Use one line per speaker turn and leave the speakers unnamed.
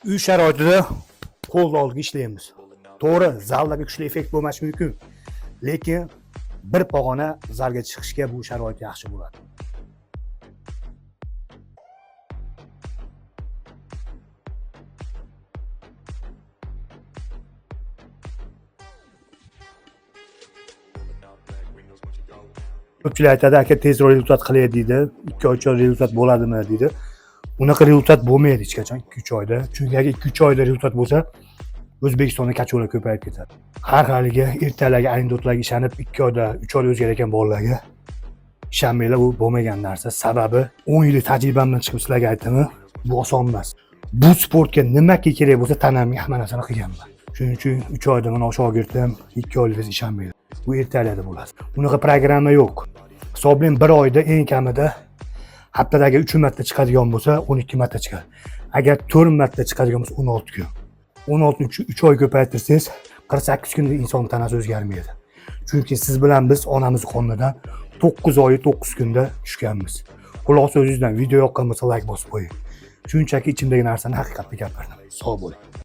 Uy sharoitida qo'lni oldiga ishlaymiz. To'g'ri, zaldagi kuchli effekt bo'lmashi mumkin. Lekin bir pog'ona zalga chiqishga bu sharoit yaxshi bo'ladi. Ko'pchilik aytadi, aka tezroq rezultat qilay deydi. 2 oy 3 oy rezultat bo'ladimi deydi. Unaqa rezultat bo'lmaydi hech qachon 2-3 oyda. Chunki agar 2-3 oyda rezultat bo'lsa, O'zbekistonda kachora ko'payib ketadi. Har haligi ertaklarga, anekdotlarga ishonib 2 oyda, 3 oyda o'zgarayotgan bolalarga ishonmanglar, bu bo'lmagan narsa. Sababi 10 yillik tajribamdan chiqib sizlarga aytaman, bu oson emas. Bu sportga nimaki kerak bo'lsa, tanamga hamma narsani qilganman. Shuning uchun 3 oyda mana shogirdim, 2 oylik ishonmanglar. Bu ertaklarda bo'ladi. Bunaqa programma yo'q. Hisoblang, bir oyda eng kamida haftadagi 3 marta chiqadigan bo'lsa, 12 marta chiqadi. Agar 4 marta chiqadigan bo'lsa, 16 kun. 16 3 oy ko'paytirsangiz, 48 kunda inson tanasi o'zgarmaydi. Chunki siz bilan biz onamiz qornidan 9 oyi 9 kunda tushganmiz. Xulosa o'zingizdan, video yoqqan bo'lsa like bosib qo'ying. Shunchaki ichimdagi narsani haqiqatni gapirdim. Sog' bo'ling.